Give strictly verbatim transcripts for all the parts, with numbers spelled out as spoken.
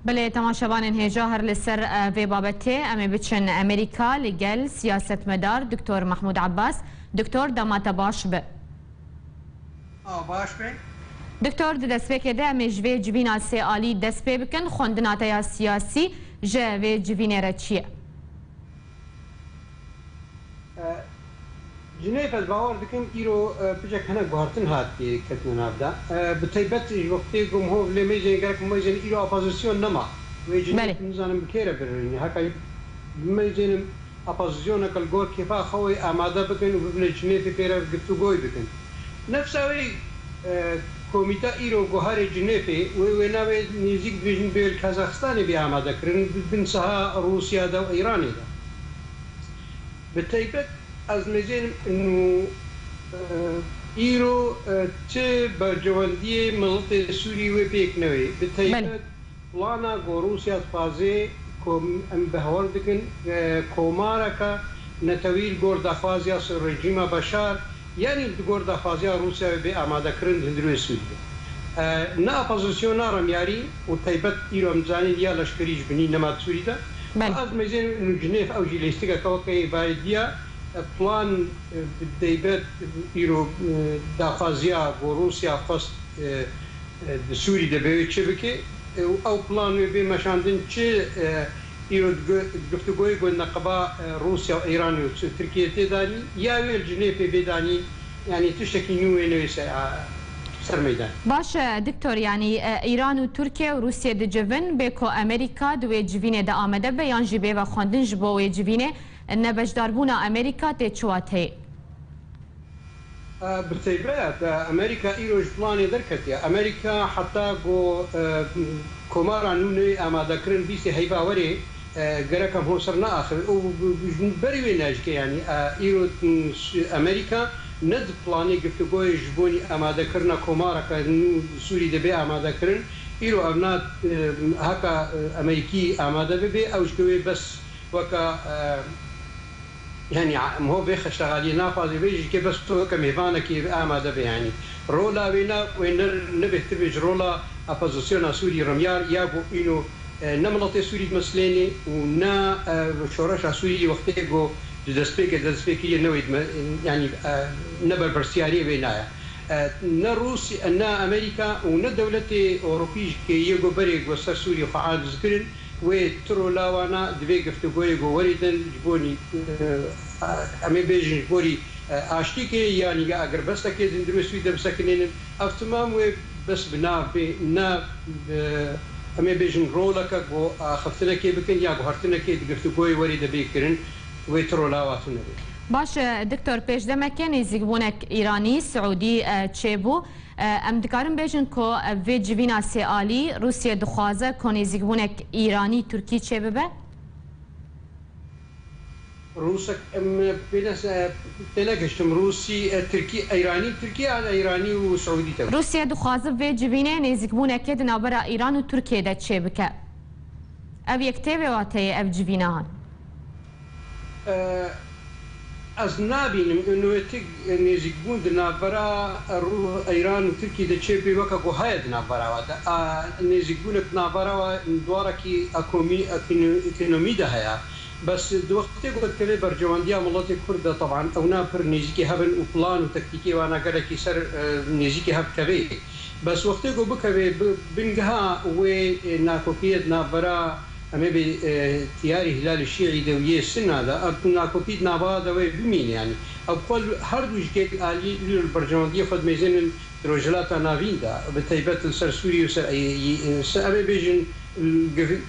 Belê, temaşevanên hêja, her li ser, e, vê babetê em ê biçin Amerîka, li gel siyasetmedar Doktor Mahmûd Abbas. Doktor, dema te baş be. A, baş be. Doktor, di destpêkê de em ê ji vê civîna sê alî dest pê bikin. Xwendina te ya siyasî ji vê civînê re çi ye? E, Cinêf, ez bawer dikim îro, e, picek hinek guhertin hatiye ketine nav de. E, bi taybet ji wextê ku miho lê mêjên gerek mêjên îro opozisyon nema. Wê Cinêf Belê. nizanim bi kê re birînî. Heka mêjên opozîsyoneke li gor kêfa xwe wê amade bikin û bibine Cinêfê pê re giftugoy bikin. Nefsa wê, e, komîta îro guharê Cinêfê wê wêna wê nêzîk dibêjin bê li Kazaxistanê bê amade kirin, bi bin saha Rûsya de û Îranê de. Bi taybet ez mêzênim nû, e, îro, e, çi bercewendiyê miletê Sûrî wê pêk newê. Bi Belê. taybet Plana ku Rûsya dixwaze, ku em bi heval dikin, e, komareke netewî li gor daxwaziya s-, rejîma Beşar, yanî di gor daxwaziya Rûsyayê bê amadekirin di hundirê Sûriyê. E, ne opozisyona remyarî û taybet îro em dizanin ya leşkerî ji binî nema di Sûrî de. Belê. Ez mêzên û Cinêf ew jî lîstikeke weke îbarê diya, e, plan, e, bi taybet îro, e, daxwaziya ku Rûsya xwest, e, e, di Sûrî de bê wê çi bike, e, û ew plan wê bê meşandin çi, e, îro di gu-, di giftugoyê ku neqeba, e, Rûsya û Îranê û Tirkiyê tê danî, ya wê li Cinêfê bê danî, yanî tiştekî nû wê newê ser, a, ser meydan. Baş e, Doktor, yanî, e, Îran û Tirkiye û Rûsye dicivin, bê ku Amerîka di wê civînê de amade be yan jî bê vexwendin ji bo wê civînê, nebeşdarbûna Amerîka tê çi wateyê? E, bi taybet, e, Amerîka îro ji planê derketiye. Amerîka heta ku, e, komara nû neyê amadekirin bîstê heyva werê, e, gerek em ho ser neaxive. Û bi, bi, ji berî wê nejike, yanî, e, îro, m, ş-, Amerîka ne di planê giftugoyê ji bonî amadekirina komareke nû Sûrî de bê amadekirin. Îro ev na, e, heka, e, Amerîkî amade bibe, ew ji wê bes weke, e, Yanî, em ho vê xeştexaliyê naxwaze, vê jî ke bes tu weke mêvanekê amade be, yanî. Rola wê ne, wê ne, ne bêhtir be ji rola opozisyona Sûrî remyar ya ku îno, e, ne miletê Sûrî dimesilênê û ne, e, şoreşa Sûrî wextê ku di destpêkê, destpêkiriyê ne wê dime-, yanî, e, ne berpirsiyariyê wê naya. E, ne Rûsya, ne Amerîka û ne dewletê Ewropî jî ke yê ku berê ku ser Sûrî xwe aciz kirin, Wê tu rola wana di vê giftugoyê ku werî din ji bo nî-, e, em ê bêjin ji borî, e, aştîkê ya nî ya agirbestekê di hundirê Swîd de bisekinênin. Ev timam wê bes bi nav bê, ne bi, em ê bêjin roleke ku axiftinekê bikin ya guhertinekê di giftugoyê werî de bê kirin, wê tu rola wa tune be. Baş e, Doktor, pêş demekê nêzîkbûnek Îranî, Siûdî, e, çêbû. E, em dikarin bêjin ku, e, vê civîna sê alî Rûsye dixwaze ku nêzîkbûnek Îranî-Tirkî çêbibe? Rûsek, em, pê ne-, e, tênegihiştim. Rûsî, e, Tirkî, Îranî, Tirkî an Îranî û Siûdî tevî. Rûsye dixwaze vê civînê nêzîkbûnekê di navbera Îran û Tirkiyê de çêbike. Ev yek tê vê wateyê, ev civîna han? E, ez nabînim û wê ti nêzîkbûn di navbera Rû-, Îran û Tirkiyê de çêbê weke ku heye di navbera we de. A, nêzîkbûnek di navbera we di warekî ekomî-, ekino-, ekonomî de heye. Bes di wextê ku dikeve berjewendiya miletê Kurd de, teban ewna pir nêzîkî hev in û plan û tektîkê wana gelekî ser, e, nêzîkî hev dikeve. Bes wextê ku bikeve bi-, bingeha wê, e, nakokiyê di navbera Em ê bi, e, tiyarî Hilalê Şîî de û yê Sinna de, ev nakokî di nava de wê bimîne, yanî. Ew xwe li, her du ji gel alî li berjewendiyê xwe dimêzênin di Rojhilata Navîn de, bi taybet li ser Sûriyê û ser, e, e, se-, em ê bêjin, e, giv-,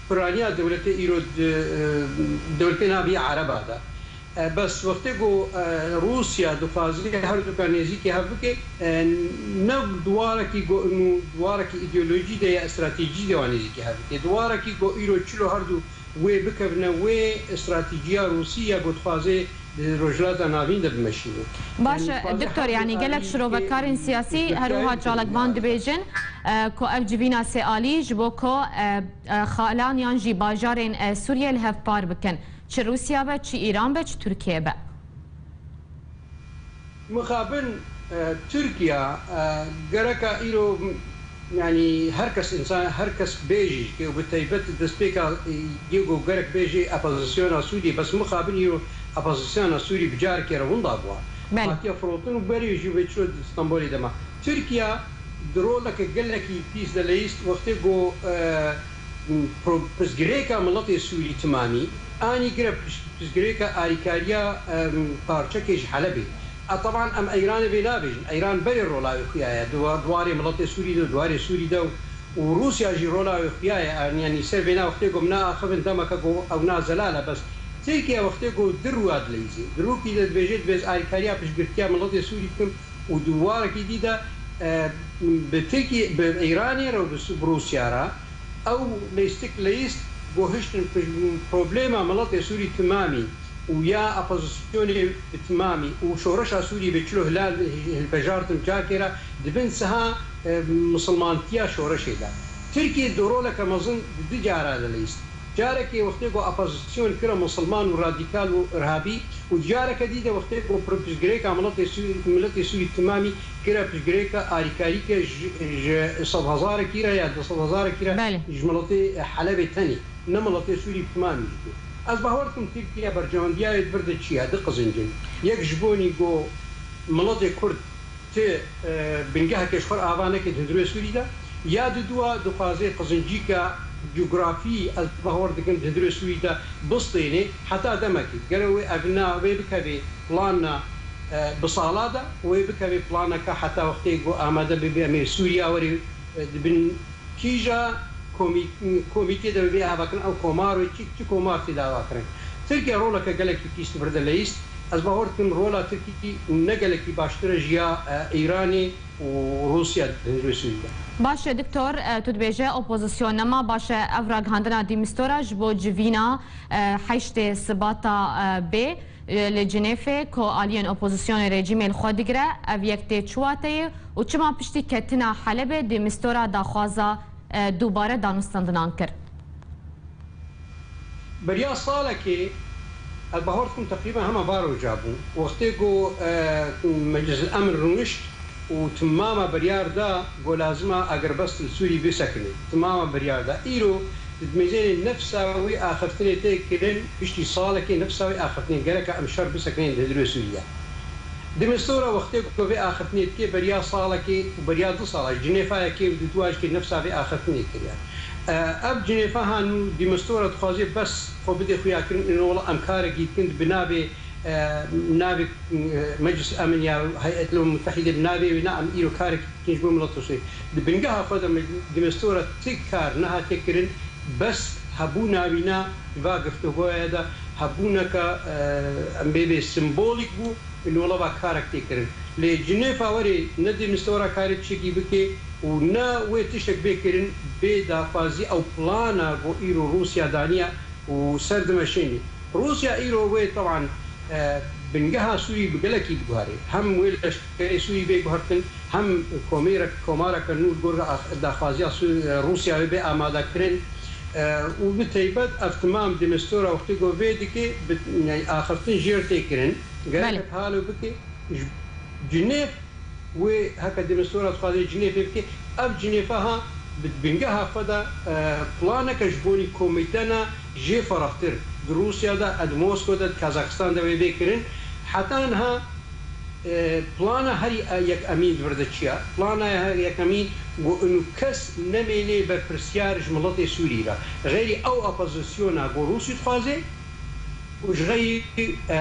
piraniya dewletê îro di, e, dewletê navî Ereba de. E, bes wextê ku, e, Rûsya dixwaze her duka nêzîkî hev bike, e, ne di warekî go-, nû di warekî îdeolojî de ya stratejî de wan nêzîkî hev bike. Di warekî ku îro çilo her du wê bikevine wê stratejiya Rûsî ya ku dixwaze di Rojhilata Navîn de bimeşîne. Baş e, Doktor, yanî gelek şirovekarên siyasî her wiha çalakvan dibêjin, e, ku ev civîna sê alî ji bo ku, e, e, xalan yan jî bajarên, e, Sûriyê li hev par bikin. Çi Rûsya be, çi Îran be, çi Tirkiye be. Mixabin, e, Tirkiye, e, gereka îro Yanî her kes însan, her kes bêjî ke bi taybet destpêka, e, yê ku gerek bêjî opozisyona Sûriyê, bes mixabin îro opozisyona Sûrî bi carekê re winda bûa. Belê. Hatiye firotin û berê jî vê çû Stenbolê de ma. Tirkiye di roleke gelekî pîs de leyîst wextê ku, e, pro-, pirsgirêka miletê Sûrî timamî, anî gire pirs-, pirsgirêka arîkariya, e, parçekê ji Helebê. A, teban em Eyranê vê nabêjin. Eyran berê rola wê xuyaye. Di wa-, di warê miletê Sûrî de, di warê Sûrî de û, û Rûsya jî rola wê xuyaye. Yanî ser vêna wextê ku min naaxivin demeke ku ew na zelal e, bes Tirkiye wextê ku di rûya dileyîzê, di rûkî de dibêje, dibê ez alîkariya piştgirtiya miletê Sûrî dikim û di warekî dî de, e, bi Tirkiye, bi Eyranê re û bi Sû-, bi Rûsya re ew leyîstik leyîst ku hiştin pij-, problema miletê Sûrî timamî û ya opozisyonê bi timamî û şoreşa Sûrî bi çilo hilal hilbejartin carkê re di bin siha, e, misilmantiya şoreşê de. Tirkiye di roleke mezin di du cara de leyîst. Carekê wextê ku opozisyon kire misilman û radîkal û irhabî û careke dî de wextê ku pir-, piştgirêka miletê Sû-, miletê Sûrî timamî kire piştgirêka arîkarî ke ji, ji sedhezarekî re ya du sedhezarekî re Belê. ji miletê Helebê tenê, ne miletê Sûrî bi timamî jî. Ez bawer dikim Tirkiye berjewendiya wê di vir de çi ye, du qizincin. Yek ji bonî ku miletê Kurd ti, e, bingeheke ji xwe re ava neke di hundirê Sûrî de, ya di dua dixwaze qizincîka cografî, ez bawer dikim di hundirê Sûrî de bistênê heta demekê. Gere wê evina wê bikeve plana, e, bi sala de, wê bikeve planeke heta wextê ku amade bibe em ê Sûriya werê, e, di bin kîja komî-, komîtê de bibe avakirin, ew komar wê çi, çi komar tê de avakirin. Tirkiye roleke gelekî pîs li vir de leyîst. Ez bawer dikim rola Tirkî ne gelekî baştir e ji ya, e, Îranê û Rûsya di hundirê Sûrî de. Baş e, Doktor, e, tu dibêje opozîsyon nema, baş e, ev ragihandina Dîmistora ji bo civîna, e, heştê Sibata, e, bê, e, li Cinêfê ku aliyên opozisyonê rejîmê li xwe digire, ev yek tê çi wateyê û çima piştî ketina Helebê Dîmistora daxwaza, e, dubare danûstandinan kir? Beriya salekê, ez bawer dikim teqrîben hema va roja bû. Wextê ku, e, Meclis el Emn rûnişt û timama biryar da ku lazima agirbest li Sûrî bisekinê. Timama biryar da. Îro di mêzênê nefsa wê axiftinê tê kirin, piştî salekê nefsa wê axiftinê gereka em şer bisekinên di hundirê Sûrî de. Dîmistora wextê ku vê axiftinê dike beriya salekê û beriya du sala ji Cinêfa yekê û di dua jî nefsa vê axiftinê kiriye. E, ev Cinêfa ha nû Dîmistora dixwaze bes xwe bide xuyakirin, ino wela em karekî dikin di binavê, e, navê, e, Meclis Emin ya Heyet el Mutehîde bi navê wê ne, em îro karekî dikin ji bo mileta Sûriyê. Di bingeha xwe de Dîmistora ti kar nehatiye kirin, bes hebûna wî na va giftugoya de hebûneke, e, em bê bê simbolîk bû. Li olava karek tê kirin. Lê Cinêfa werê ne Dîmistora karê tiştekî bike û ne wê tiştek bê kirin, bê daxwazî ew plana ku îro Rûsya daniye û ser dimeşênê. Rûsya îro wê teban, e, bingeha Sûrî bi gelekî biguherê. Hem wê leşkerê Sûrî bê guhertin, hem komêrek, komareke nû li gor ax-, daxwaziya Sû-, Rûsya wê bê amade kirin. E, û bi teybet ev timam Dîmistora wextê ku vê dike, bi, yani, axiftin jêr tê kirin. Gerek Belê. halo bike, ji Cinêv wê heke Dîmistora dixwaze Cinêvê bike, ev Cinêve ha bi bingeha xwe de, e, planeke ji bonî komîtena jê ferahtir di Rûsya de, e, di Moskow de, di Kazaxistan de wê bê kirin. Heta niha, e, plana herî, e, yekemîn di vir de çi ye? Plana her yekemîn ku inu kes nemênê berpirsiyar ji miletê Sûrî re. Xeyrî ew opozisyona ku Rûsî dixwaze, û ji xeyrî, e,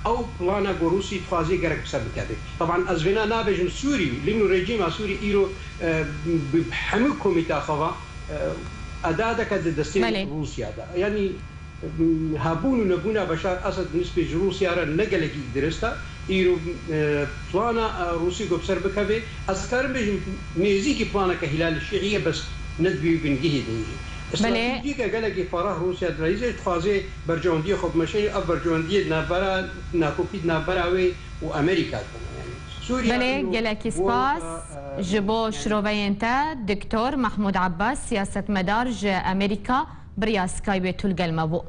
ew plana ku Rûsî dixwazî gerek bi ser bikeve. Teban ez vêna nabêjim Sûrî, lê nû rejîma Sûrî îro, e, bi hemû komîta xwe ve, e, edadeke di destê Belê. Rûsya de. Yanî, m, hebûn û nebûna Beşar Esed nisbê ji Rûsya re ne gelekî dirist e. Îro, e, plana, e, Rûsî ku bi ser bikeve, ez karim bêjim nêzîkî planeke Hîlalî Şîî ye, bes ne di wî bingehê de ye. Belê. Stratejîke gelekî ferah Rûsya dileyîze, dixwaze berjewendiyê xwe bimeşe, ev berjewendiyê di navbera, nakokî di navbera wê û Amerîka de ye. Yanî Sûriye Belê, ino gelekî spas gorka, e, ji bo yanî şiroveyên te, Doktor Mehmûd Abbas, siyasetmedar ji Amerîka, bi riya Skypeê tu li gel me bû.